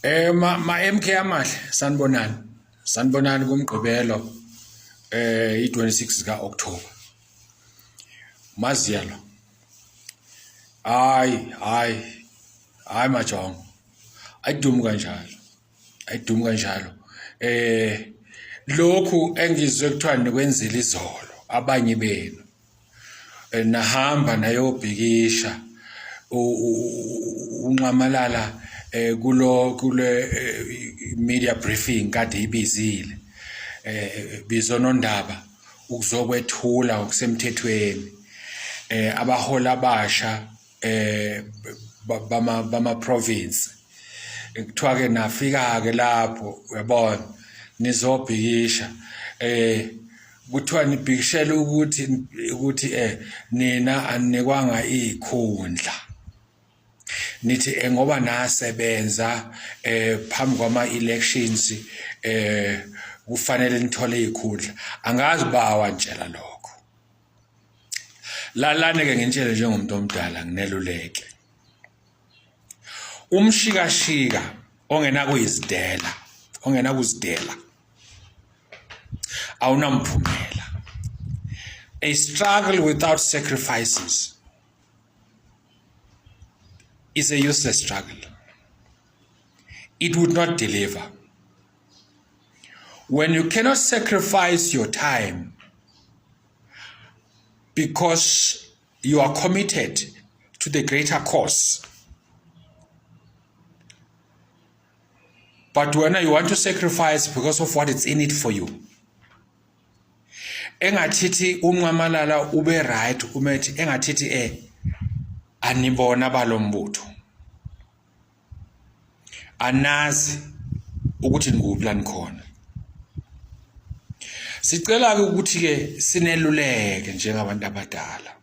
Ma, ma MK amahle sanibonani. Sanibonani kumgqibelo i26 ka October. Maziyalo. Hayi, hayi. Hayi majongo. Ayidumi kanjalo. Ayidumi kanjalo. Lokhu engizwe kuthiwa nikwenzile izolo abanye benu. Nahamba nayobhikisha unxamalala kulo kule media briefing kade ibizile bizonondaba ukuzokwethula ngokusemthethweni abaholi abasha bama bama province. Kuthiwa ke nafika ke lapho, uyabona, nizobhikisha, kuthiwa nibhikishela ukuthi nina anikwanga izikhundla, nithi ngoba nasebenza phambi kwama elections kufanele nithole izikhundla. Angazi bawa ntshela lokho lalane ke, ngintshele njengomuntu omdala, ngineluleke umshikashika ongenakuyizidela, ongenakuzidela awunamphumela. A struggle without sacrifices is a useless struggle. It would not deliver. When you cannot sacrifice your time because you are committed to the greater cause, but when you want to sacrifice because of what is in it for you, engathithi unqamalala ube right umethi engathithi anibona balombutho, anazi ukuthi nikuphi la nikhona. Sicela ke ukuthi ke sineluleke njengabantu abadala,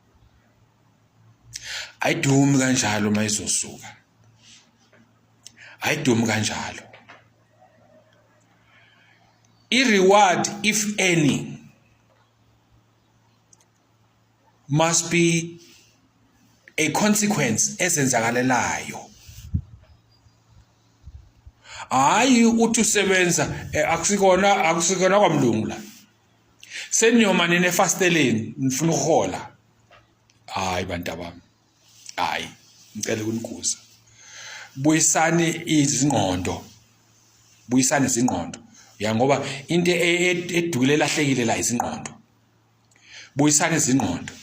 ayidumi kanjalo uma izosuka, ayidumi kanjalo. I-reward, if any, must be a consequence ezenzakalelayo. Hayi uthi usebenza akusikona kwamlungu la, seniyoma nini efasteleni nifuna ukuhola. Hayi bantu abami, hayi, ngicela ukunikuza, buyisani izingqondo, buyisani izingqondo ya, ngoba into edukile elahlekile la izingqondo. Buyisani izingqondo.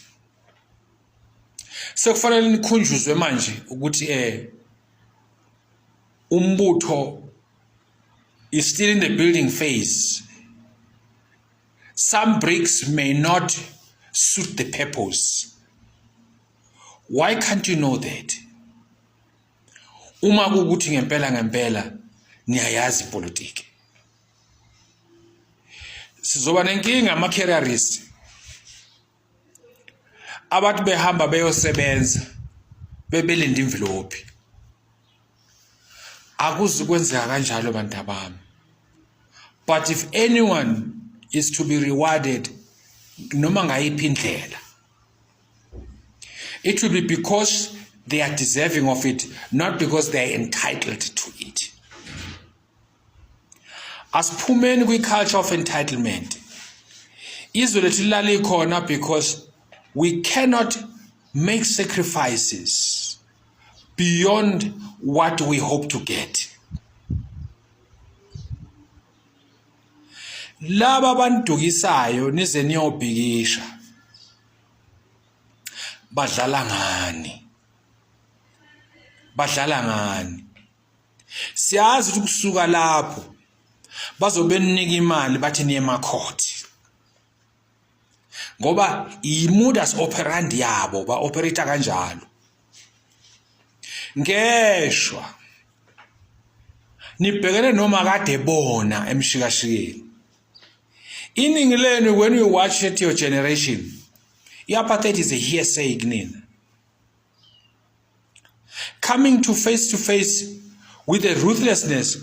Sekufanele nikhunjuzwe manje ukuthi umbutho is still in the building phase. Some bricks may not suit the purpose. Why can't you know that? Uma kuwukuthi ngempela ngempela niyayazi ipolitiki, sizoba nenkinga ama-carrierist, abantu behamba beyosebenza bebelinde imvilophi. Akuzukwenzeka kanjalo bantu abami. But if anyone is to be rewarded noma ngayiphi indlela, it will be because they are deserving of it, not because they are entitled to it. Asiphumeni kwi-culture of entitlement. Izwe lethu lilale khona because we cannot make sacrifices beyond what we hope to get. Laba abandukisayo nize niyobhikisha badlala ngani, badlala ngani. Siyazi ukuthi kusuka lapho bazobe ninika imali, bathi niye emakhoti, ngoba i-modus operandi yabo, ba-operate kanjalo. Ngeshwa nibhekene noma kade bona emshikashikeni. Iningi lenu, when you watch it, your generation, i-apartheid is a hearsay kunina. Coming to face with the ruthlessness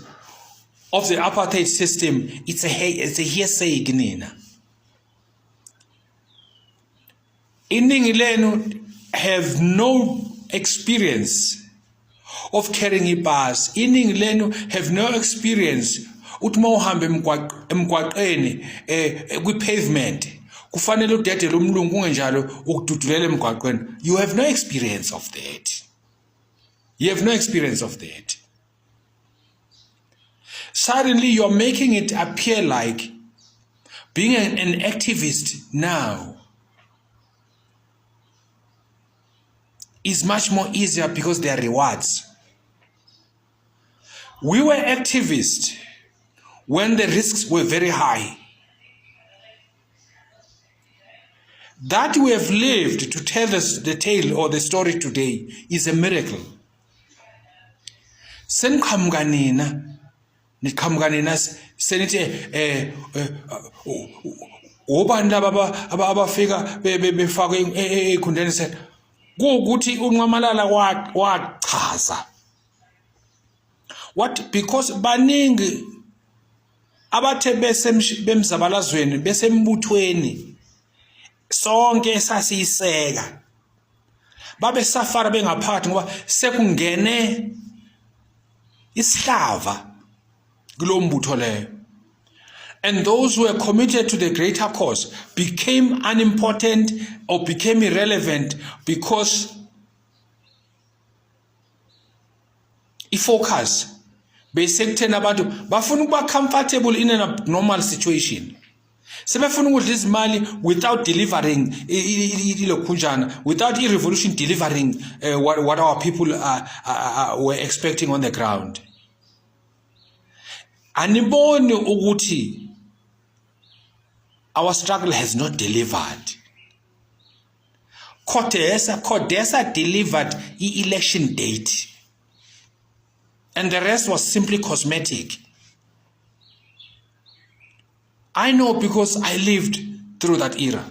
of the apartheid system, it's a hearsay kunina. Iningi lenu have no experience. of carrying ipasi. Iningi lenu have no experience uthi uma uhamba emgwaqeni kwi-pavement kufanele udedele umlungu, kungenjalo ukududulela emgwaqweni. You have no experience of that. You have no experience of that. Suddenly you're making it appear like being an activist now is much more easier because there are rewards. We were activists when the risks were very high. That we have lived to tell us the tale or the story today is a miracle. Seniqhamuka nina, niqhamuka nina senithi obani laba abafika befakwe ezikhundleni se kuwukuthi uNxamalala wachaza what, because baningi abathe bemzabalazweni besembuthweni sonke esasiyiseka babe safara bengaphakathi ngoba sekungene isihlava kulo mbutho leyo, and those who were committed to the greater cause became unimportant or became irrelevant because ifocus besekutheni abantu bafuna ukuba comfortable in an abnormal situation, sebefuna ukudla izimali without delivering ilokhunjana, without i-revolution delivering what our people were expecting on the ground. Aniboni ukuthi our struggle has not delivered? CODESA delivered i-election date and the rest was simply cosmetic. I know because I lived through that era.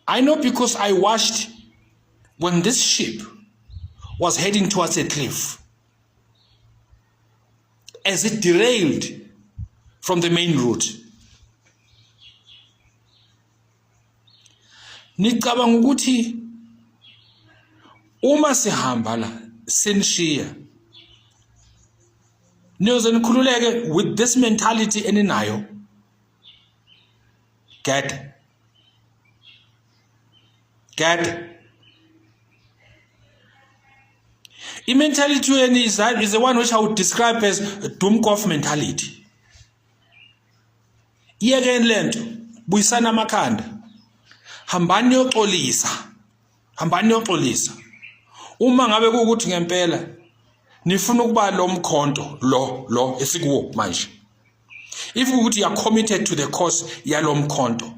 I know because I watched when this ship was heading towards a cliff as it derailed from the main route. Nicabanga ukuthi uma sihamba la sinishiya niyoze nikhululeke with this mentality eninayo? Get i-mentality yenu is the one which I would describe as Dumkov mentality. Iyekeni lento, buyisana amakhanda, hambani niyoxolisa, hambani niyoxolisa. Uma ngabe kuwukuthi ngempela nifuna ukuba lo mkhonto lo esikuwo manje, if ukuthi you are committed to the cause yalo mkhonto,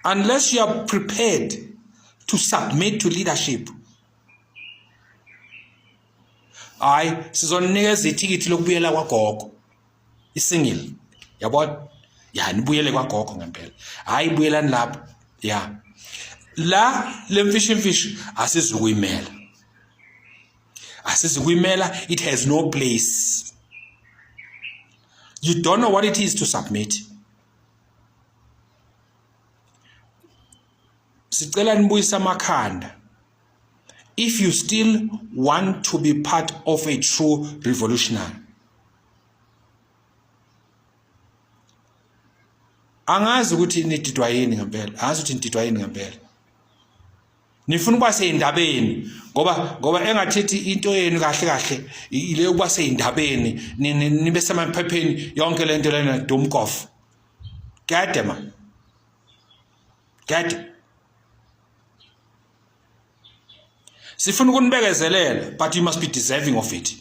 unless you are prepared to submit to leadership, hayi, sizoninikeza ithikithi lokubuyela kwagogo, isingle, yabona ya, nibuyele kwagogo ngempela. Hayi, buyelani lapho ya, la lemfishi imfishi asizukuyimela, asizukuyimela. It has no place. You don't know what it is to submit. Sicela nibuyise amakhanda if you still want to be part of a true revolutionary. Angazi ukuthi nididwa yini ngempela, angazi ukuthi nididwa yini ngempela. Nifuna ukuba seyindabeni ngoba engathithi into yenu kahle kahle ile ukuba seyindabeni, nibe semaphepheni, yonke lento lena. Dumkoff kade ma kade sifuna ukunibekezelela, but you must be deserving of it.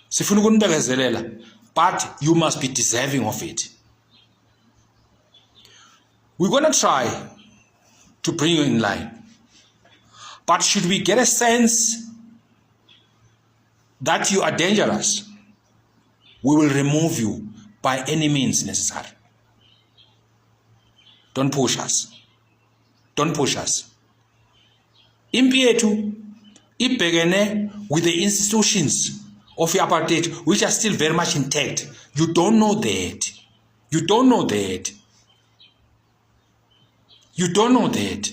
Sifuna ukunibekezelela, but you must be deserving of it. We're going to try to bring you in line, but should we get a sense that you are dangerous, we will remove you by any means necessary. Don't push us, don't push us. Impi yethu ibhekene with the institutions of apartheid, which are still very much intact. You don't know that. You don't know that. You don't know that.